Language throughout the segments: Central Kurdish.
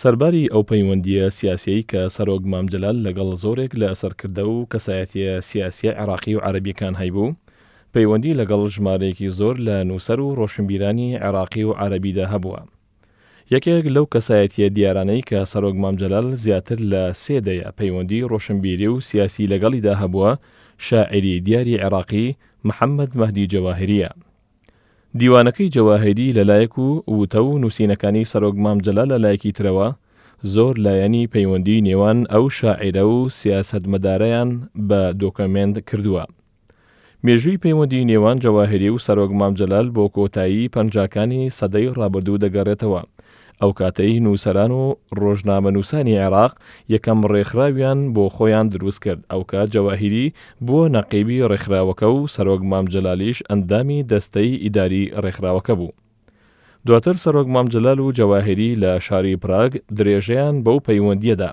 سەرباری ئەو پەیوەندییە سیاسیەی کە سەرۆک مام جەلال لەگەڵ زۆرێک لە سەرکردە و کەسایەتییە سیاسییە عێراقی و عەرەبییەکان هەیبوو، پەیوەندی لەگەڵ ژمارەیەکی زۆر لە نووسەر و ڕۆشنبیرانی عێراقی و عەرەبیدا هەبووە. یەکێک لەو کەسایەتییە دیارانەی کە سەرۆک مام جەلال زیاتر لە سێ دەیە پەیوەندیی ڕۆشنبیری و سیاسی لەگەڵیدا هەبووە، شاعیری دیاری عێراقی محەمەد مەهدی جەواهرییە. دیوانەکەی جەواهیری لە لایەک و وتە و نووسینەکانی سەرۆک مام جەلال لە لایەکی ترەوە زۆر لایەنی پەیوەندیی نێوان ئەو شاعیرە و سیاسەتمەدارەیان بە دۆکۆمێنت کردووە. مێژووی پەیوەندیی نێوان جەواهیری و سەرۆک مام جەلال بۆ کۆتایی پەنجاکانی سەدەی ڕابردوو دەگەڕێتەوە، ئەو کاتەی نووسەران و ڕۆژنامەنووسانی عێراق یەکەم ڕێکخراویان بۆ خۆیان دروست کرد، ئەوکات جەواهیری بووە نەقیبی ڕێکخراوەکە و سەرۆک مام جەلالیش ئەندامی دەستەی ئیداری ڕێکخراوەکە بوو. دواتر سەرۆک مام جەلال و جەواهیری لە شاری پراگ درێژەیان بەو پەیوەندییە دا.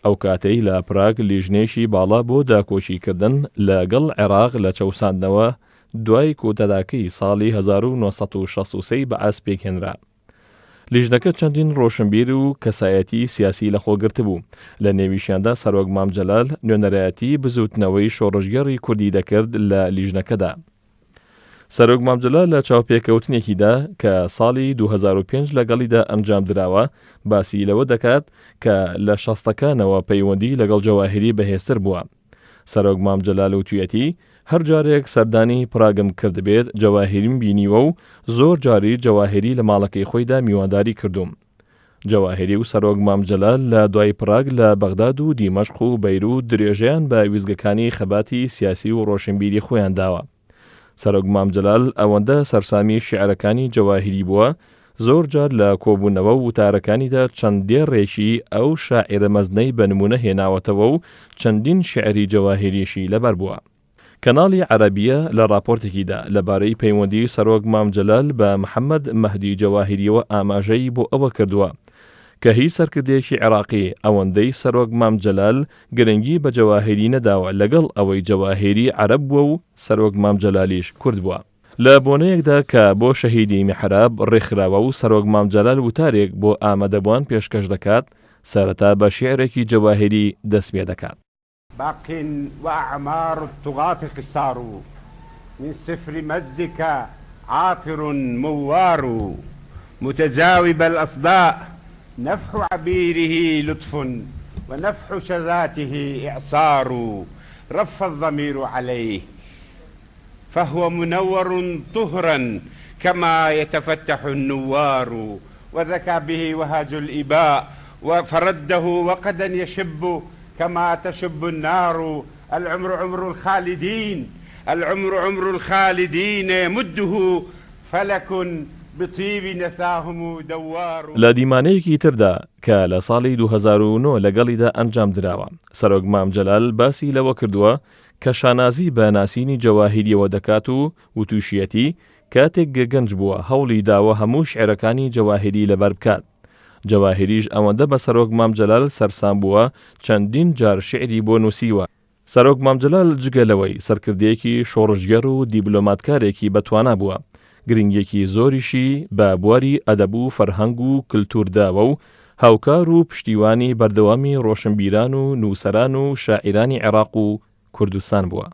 ئەو کاتەی لە پراگ لیژنەیەکی باڵا بۆ داکۆکیکردن لە گەڵ عێراق لە چەوساندنەوە دوای کودەتاکەی ساڵی 1963 ی بەعس پێکهێنرا. لیژنەکە چەندین ڕۆشنبیر و کەسایەتی سیاسی لەخۆگرتبوو، لە نێویشیاندا سەرۆک مام جەلال نوێنەرایەتی بزووتنەوەی شۆڕشگێڕی کوردی دەکرد لە لیژنەکەدا. سەرۆک مام جەلال لە چاوپێکەوتنێکیدا کە ساڵی 2005 لەگەڵیدا ئەنجامدراوە، باسی لەوە دەکات کە لە شەستەکانەوە پەیوەندی لەگەڵ جەواهیری بەهێزتر بووە. سەرۆک مام جەلال وتویەتی، هەر جارێک سەردانی پراگم کردبێت جەواهیریم بینیوە و زۆر جاریش جەواهیری لە ماڵەکەی خۆیدا میوانداری کردووم. جەواهیری و سەرۆک مام جەلال لە دوای پراگ لە بەغداد و دیمەشق و بەیروت درێژەیان بە ویستگەکانی خەباتی سیاسی و ڕۆشنبیری خۆیان داوە. سەرۆک مام جەلال ئەوەندە سەرسامی شیعرەکانی جەواهیری بووە، زۆر جار لە کۆبوونەوە و وتارەکانیدا چەند دێڕێکی ئەو شاعیرە مەزنەی بە نموونە هێناوەتەوە و چەندین شیعری جەواهیریشی لەبەر بووە. کەناڵی عەرەبیە لە ڕاپۆرتێکیدا لەبارەی پەیوەندیی سەرۆک مام جەلال بە محەمەد مەهدی جەواهیرییەوە ئاماژەی بۆ ئەوە کردووە کە هیچ سەرکردەیەکی عێراقی ئەوەندەی سەرۆک مام جەلال گرنگی بە جەواهیری نەداوە لەگەڵ ئەوەی جەواهیری عەرەب بووە و سەرۆک مام جەلالیش کورد بووە. لە بۆنەیەکدا کە بۆ شەهیدی میحراب ڕێکخراوە و سەرۆک مام جەلال وتارێک بۆ ئامادەبووان پێشکەش دەکات، سەرەتا بە شیعرێکی جەواهیری دەستپێدەکات. باق وأعمار الطغاة قصار من سفر مجدك عاطر موار متجاوب الأصداء نفح عبيره لطف ونفح شذاته إعصار رف الضمير عليه فهو منور طهرا كما يتفتح النوار وذكى به وهج الإباء فرده وقدا يشب كما تشب النار العمر عمر الخالدين العمر عمر الخالدين يمده فلك بطيب نثاهم دوار. لە دیمانەیەکی تردا کە لە ساڵی 2009 لەگەڵیدا ئەنجامدراوە، سەرۆک مام جەلال باسی لەوە کردووە کە شانازی بە ناسینی جەواهیریەوە دەکات و وتوشیەتی کاتێک گەنج بووە هەوڵی داوە هەموو شیعرەکانی جەواهیری لەبەر بکات. جەواهیریش ئەوەندە بە سەرۆک مام جەلال سەرسام بووە چەندین جار شیعری بۆ نووسیوە. سەرۆک مام جەلال جگە لەوەی سەرکردەیەکی شۆڕشگێڕ و دیبلۆماتکارێکی بەتوانا بووە، گرنگییەکی زۆریشی بە بواری ئەدەب و فەرهەنگ و کلتور داوە و هاوکار و پشتیوانی بەردەوامی ڕۆشنبیران و نووسەران و شاعیرانی عێراق و کوردستان بووە.